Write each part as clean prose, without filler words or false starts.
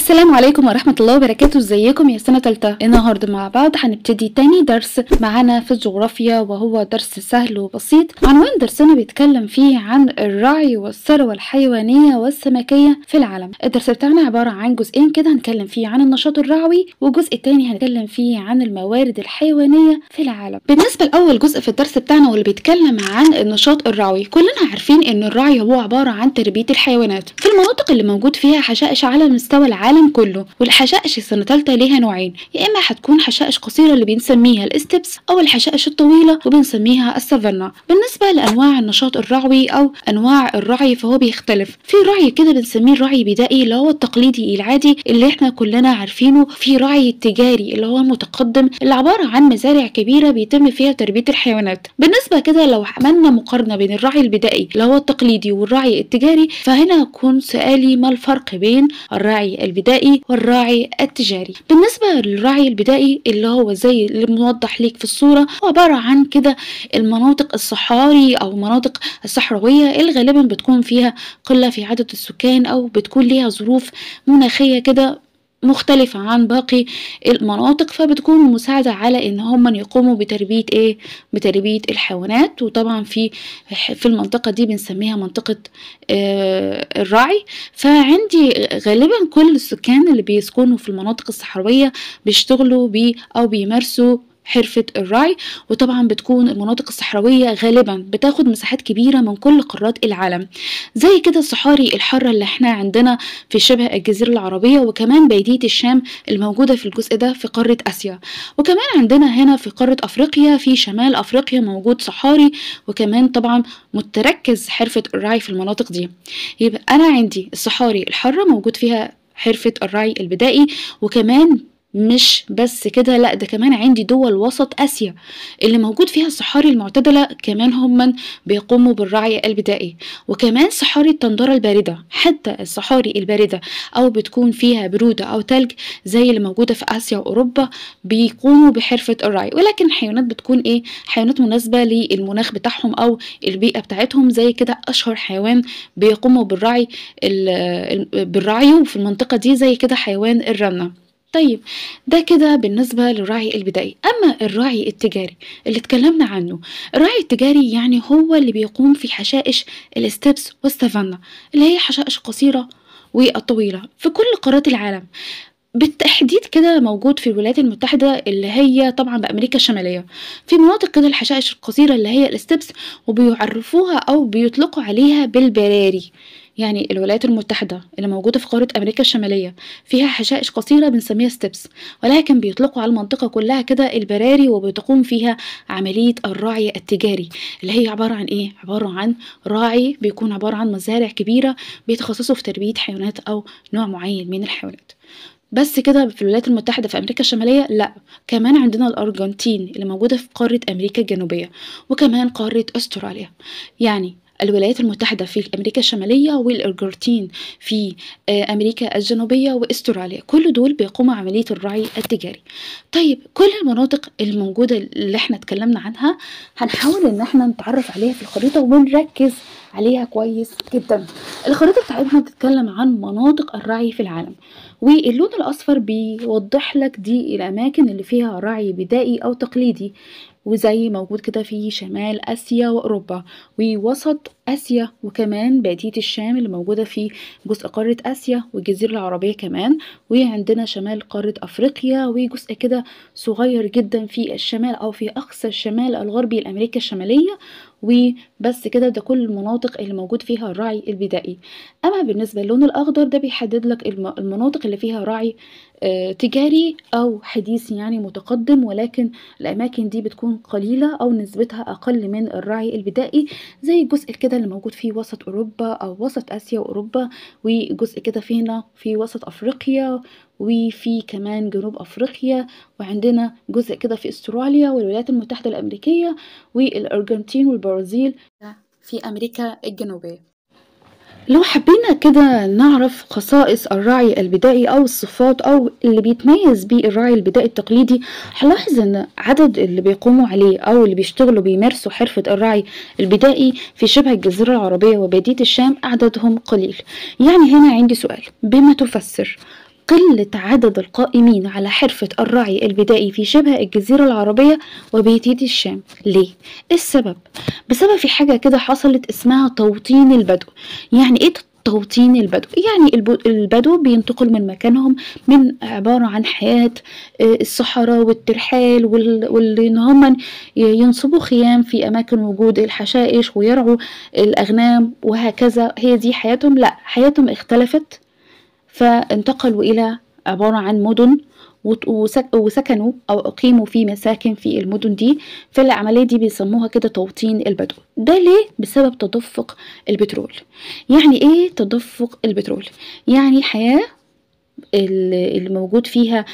السلام عليكم ورحمة الله وبركاته. ازيكم يا سنة تالتة؟ النهاردة مع بعض هنبتدي تاني درس معانا في الجغرافيا، وهو درس سهل وبسيط. عنوان درسنا بيتكلم فيه عن الرعي والثروة الحيوانية والسمكية في العالم. الدرس بتاعنا عبارة عن جزئين كده، هنتكلم فيه عن النشاط الرعوي، والجزء التاني هنتكلم فيه عن الموارد الحيوانية في العالم. بالنسبة لأول جزء في الدرس بتاعنا واللي بيتكلم عن النشاط الرعوي، كلنا عارفين ان الرعي هو عبارة عن تربية الحيوانات في المناطق اللي موجود فيها حشائش على مستوى العالم كله. والحشائش السنة الثالثة ليها نوعين، يا اما هتكون حشائش قصيرة اللي بنسميها ال steppes، او الحشائش الطويلة وبنسميها السافانا. بالنسبة لانواع النشاط الرعوي او انواع الرعي فهو بيختلف. في رعي كده بنسميه الرعي بدائي اللي هو التقليدي العادي اللي احنا كلنا عارفينه، في رعي تجاري اللي هو المتقدم اللي عبارة عن مزارع كبيرة بيتم فيها تربيه الحيوانات. بالنسبة كده لو عملنا مقارنة بين الرعي البدائي اللي هو التقليدي والرعي التجاري، فهنا يكون سؤالي ما الفرق بين الرعي البدائي والراعي التجاري؟ بالنسبة للراعي البدائي اللي هو زي اللي موضح ليك في الصورة، هو عبارة عن كده المناطق الصحاري أو مناطق الصحراوية اللي غالبا بتكون فيها قلة في عدد السكان أو بتكون ليها ظروف مناخية كده مختلفة عن باقي المناطق، فبتكون مساعدة على ان هم يقوموا بتربية ايه؟ بتربية الحيوانات. وطبعا في المنطقة دي بنسميها منطقة الرعي. فعندي غالبا كل السكان اللي بيسكنوا في المناطق الصحراوية بيشتغلوا بي او بيمارسوا حرفة الرعي. وطبعا بتكون المناطق الصحراوية غالبا بتاخد مساحات كبيرة من كل قارات العالم، زي كده الصحاري الحارة اللي احنا عندنا في شبه الجزيرة العربية، وكمان بادية الشام الموجودة في الجزء ده في قارة آسيا، وكمان عندنا هنا في قارة أفريقيا في شمال أفريقيا موجود صحاري، وكمان طبعا متركز حرفة الرعي في المناطق دي. يبقى أنا عندي الصحاري الحارة موجود فيها حرفة الرعي البدائي، وكمان مش بس كده، لا ده كمان عندي دول وسط آسيا اللي موجود فيها الصحاري المعتدلة كمان هم بيقوموا بالرعي البدائي، وكمان صحاري التندرة الباردة. حتى الصحاري الباردة أو بتكون فيها برودة أو تلج زي اللي موجودة في آسيا وأوروبا بيقوموا بحرفة الرعي، ولكن الحيوانات بتكون إيه؟ حيوانات مناسبة للمناخ بتاعهم أو البيئة بتاعتهم. زي كده أشهر حيوان بيقوموا بالرعي في المنطقة دي زي كده حيوان الرنة. طيب ده كده بالنسبة للرعي البدائي. أما الرعي التجاري اللي اتكلمنا عنه، الرعي التجاري يعني هو اللي بيقوم في حشائش ال steppes والسافانا اللي هي حشائش قصيرة والطويلة في كل قارات العالم، بالتحديد كده موجود في الولايات المتحدة اللي هي طبعا بأمريكا الشمالية، في مناطق كده الحشائش القصيرة اللي هي ال steppes، وبيعرفوها أو بيطلقوا عليها بالبراري. يعني الولايات المتحدة اللي موجودة في قارة أمريكا الشمالية فيها حشائش قصيرة بنسميها steppes، ولكن بيطلقوا على المنطقة كلها كده البراري، وبتقوم فيها عملية الرعي التجاري اللي هي عبارة عن إيه؟ عبارة عن راعي بيكون عبارة عن مزارع كبيرة بيتخصصوا في تربية حيوانات أو نوع معين من الحيوانات. بس كده في الولايات المتحدة في أمريكا الشمالية؟ لا، كمان عندنا الأرجنتين اللي موجودة في قارة أمريكا الجنوبية، وكمان قارة أستراليا. يعني الولايات المتحدة في أمريكا الشمالية والأرجنتين في أمريكا الجنوبية وأستراليا، كل دول بيقوموا عملية الرعي التجاري. طيب كل المناطق الموجودة اللي احنا اتكلمنا عنها هنحاول ان احنا نتعرف عليها في الخريطة ونركز عليها كويس جدا. الخريطة بتاعتنا بتتكلم عن مناطق الرعي في العالم، واللون الأصفر بيوضح لك دي الأماكن اللي فيها رعي بدائي أو تقليدي، وزي موجود كده في شمال آسيا وأوروبا ووسط آسيا، وكمان بادية الشام اللي موجودة في جزء قارة آسيا والجزيرة العربية كمان، وعندنا شمال قارة أفريقيا، وجزء كده صغير جدا في الشمال أو في أقصى الشمال الغربي لأمريكا الشمالية. وبس كده، ده كل المناطق اللي موجود فيها الرعي البدائي. أما بالنسبة للون الأخضر ده بيحدد لك المناطق اللي فيها رعي تجاري أو حديث يعني متقدم، ولكن الأماكن دي بتكون قليلة أو نسبتها أقل من الرعي البدائي، زي الجزء كده اللي موجود في وسط أوروبا أو وسط آسيا وأوروبا، وجزء كده فينا في وسط أفريقيا، وفي كمان جنوب أفريقيا، وعندنا جزء كده في أستراليا والولايات المتحدة الأمريكية والأرجنتين والبرازيل في أمريكا الجنوبية. لو حبينا كده نعرف خصائص الرعي البدائي أو الصفات أو اللي بيتميز بيه الرعي البدائي التقليدي، هنلاحظ إن عدد اللي بيقوموا عليه أو اللي بيشتغلوا بيمارسوا حرفة الرعي البدائي في شبه الجزيرة العربية وبادية الشام عددهم قليل. يعني هنا عندي سؤال، بما تفسر قلة عدد القائمين على حرفة الرعي البدائي في شبه الجزيرة العربية وبيتية الشام. ليه؟ السبب بسبب في حاجة كده حصلت اسمها توطين البدو. يعني ايه توطين البدو؟ يعني البدو بينتقل من مكانهم، من عبارة عن حياة الصحراء والترحال وان هم ينصبوا خيام في اماكن وجود الحشائش ويرعوا الاغنام وهكذا، هي دي حياتهم. لا، حياتهم اختلفت، فانتقلوا الى عبارة عن مدن وسكنوا او اقيموا في مساكن في المدن دي. فالعملية دي بيسموها كده توطين البدو. ده ليه؟ بسبب تدفق البترول. يعني ايه تدفق البترول؟ يعني حياة اللي موجود فيها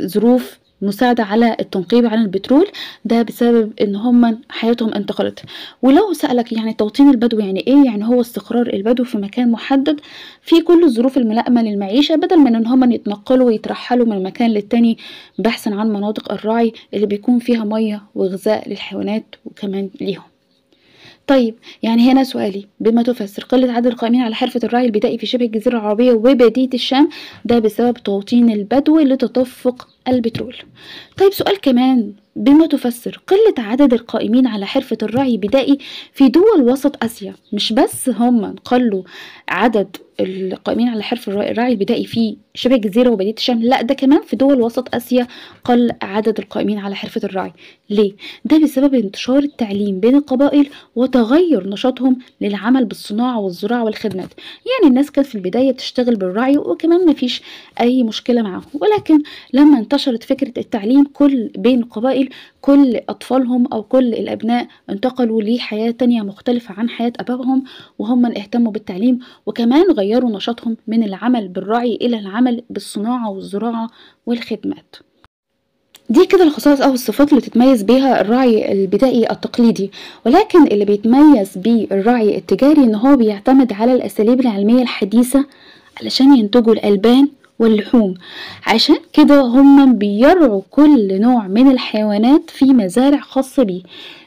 ظروف مساعدة على التنقيب عن البترول، ده بسبب ان هم حياتهم انتقلت. ولو سألك يعني توطين البدو يعني ايه؟ يعني هو استقرار البدو في مكان محدد في كل الظروف الملائمة للمعيشة، بدل من ان هم يتنقلوا ويترحلوا من مكان للتاني بحثا عن مناطق الرعي اللي بيكون فيها مية وغذاء للحيوانات وكمان ليهم. طيب يعني هنا سؤالي، بما تفسر قلة عدد القائمين على حرفة الرعي البدائي في شبه الجزيرة العربية وبادية الشام؟ ده بسبب توطين البدو لتدفق البترول. طيب سؤال كمان، بما تفسر قلة عدد القائمين على حرفة الرعي البدائي في دول وسط آسيا؟ مش بس هم قلوا عدد القائمين على حرفة الرعي البدائي في شبه الجزيرة وبادية الشام، لا ده كمان في دول وسط آسيا قل عدد القائمين على حرفة الرعي. ليه؟ ده بسبب انتشار التعليم بين القبائل وتغير نشاطهم للعمل بالصناعة والزراعة والخدمات. يعني الناس كانت في البداية بتشتغل بالرعي وكمان مفيش أي مشكلة معاهم، ولكن لما انتشرت فكرة التعليم كل بين القبائل، كل أطفالهم أو كل الأبناء انتقلوا لحياة تانية مختلفة عن حياة أبائهم، وهم اهتموا بالتعليم وكمان غيروا نشاطهم من العمل بالرعي إلى العمل بالصناعة والزراعة والخدمات. دي كده الخصائص أو الصفات اللي تتميز بيها الرعي البدائي التقليدي. ولكن اللي بيتميز بيه الرعي التجاري إن هو بيعتمد على الأساليب العلمية الحديثة علشان ينتجوا الألبان واللحوم. عشان كده هم بيرعوا كل نوع من الحيوانات في مزارع خاصة بيه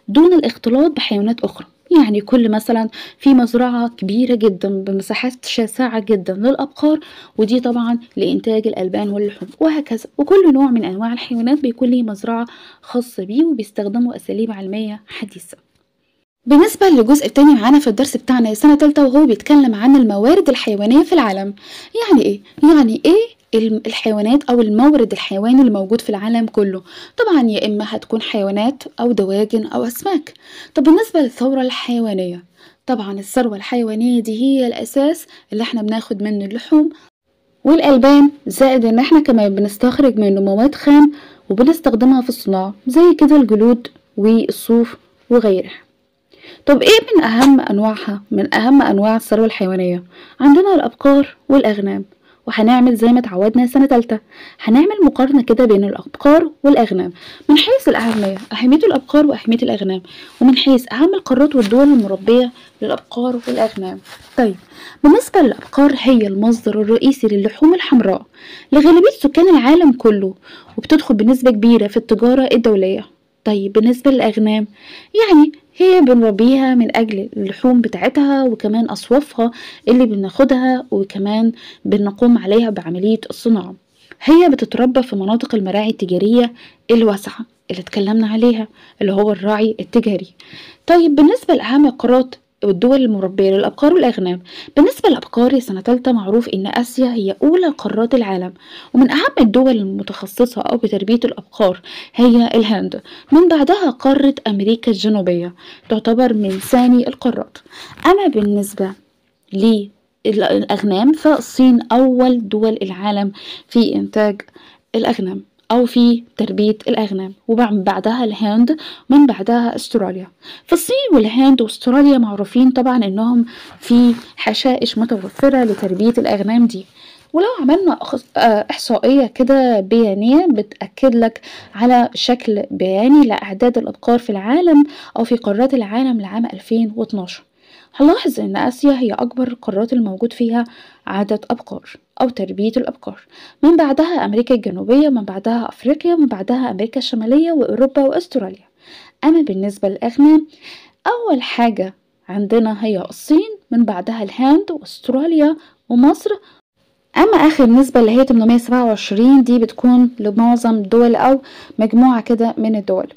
دون الاختلاط بحيوانات أخرى. يعني كل مثلا في مزرعة كبيرة جدا بمساحات شاسعة جدا للأبقار، ودي طبعا لإنتاج الألبان واللحوم وهكذا. وكل نوع من أنواع الحيوانات بيكون ليه مزرعة خاصة بيه، وبيستخدموا أساليب علمية حديثة. بالنسبة للجزء الثاني معانا في الدرس بتاعنا السنة الثالثة، وهو بيتكلم عن الموارد الحيوانية في العالم. يعني ايه؟ يعني ايه الحيوانات او المورد الحيواني اللي موجود في العالم كله؟ طبعا يا اما هتكون حيوانات او دواجن او اسماك. طب بالنسبة للثورة الحيوانية، طبعا الثروة الحيوانية دي هي الاساس اللي احنا بناخد منه اللحوم والالبان، زائد ان احنا كمان بنستخرج منه مواد خام وبنستخدمها في الصناعة زي كده الجلود والصوف وغيرها. طب ايه من اهم انواعها؟ من اهم انواع الثروة الحيوانية عندنا الابقار والاغنام. وهنعمل زي ما اتعودنا سنة تالتة، هنعمل مقارنة كده بين الأبقار والأغنام من حيث الأهمية، أهمية الأبقار وأهمية الأغنام، ومن حيث أهم القارات والدول المربية للأبقار والأغنام. طيب بالنسبة للأبقار، هي المصدر الرئيسي للحوم الحمراء لغالبية سكان العالم كله، وبتدخل بنسبة كبيرة في التجارة الدولية. طيب بالنسبة للأغنام، يعني هي بنربيها من أجل اللحوم بتاعتها وكمان أصوافها اللي بناخدها، وكمان بنقوم عليها بعملية الصناعة. هي بتتربى في مناطق المراعي التجارية الواسعة اللي اتكلمنا عليها اللي هو الراعي التجاري. طيب بالنسبة لأهم القارات والدول المربية للأبقار والأغنام، بالنسبة للأبقار سنة تالتة معروف إن آسيا هي أولى قارات العالم، ومن أهم الدول المتخصصة أو بتربية الأبقار هي الهند، من بعدها قارة أمريكا الجنوبية تعتبر من ثاني القارات. أما بالنسبة للأغنام فالصين أول دول العالم في إنتاج الأغنام أو في تربية الأغنام، ومن بعدها الهند، من بعدها استراليا. فالصين والهند واستراليا معروفين طبعا إنهم في حشائش متوفرة لتربية الأغنام دي. ولو عملنا إحصائية كده بيانية بتأكد لك على شكل بياني لأعداد الأبقار في العالم أو في قارات العالم لعام 2012، هنلاحظ إن آسيا هي أكبر القارات الموجود فيها عدد أبقار أو تربية الأبقار، من بعدها أمريكا الجنوبية، من بعدها أفريقيا، من بعدها أمريكا الشمالية وأوروبا وأستراليا. أما بالنسبة للأغنام، أول حاجة عندنا هي الصين، من بعدها الهند وأستراليا ومصر. أما آخر نسبة اللي هي 827 دي بتكون لمعظم دول أو مجموعة كده من الدول.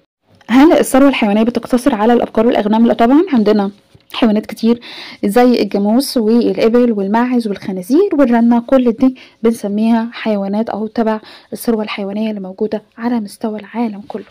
هل الثروة الحيوانية بتقتصر على الأبقار والأغنام؟ لا طبعا، عندنا حيوانات كتير زي الجاموس والإبل والماعز والخنازير والرنة، كل دي بنسميها حيوانات أو تبع الثروة الحيوانية اللي موجودة على مستوى العالم كله.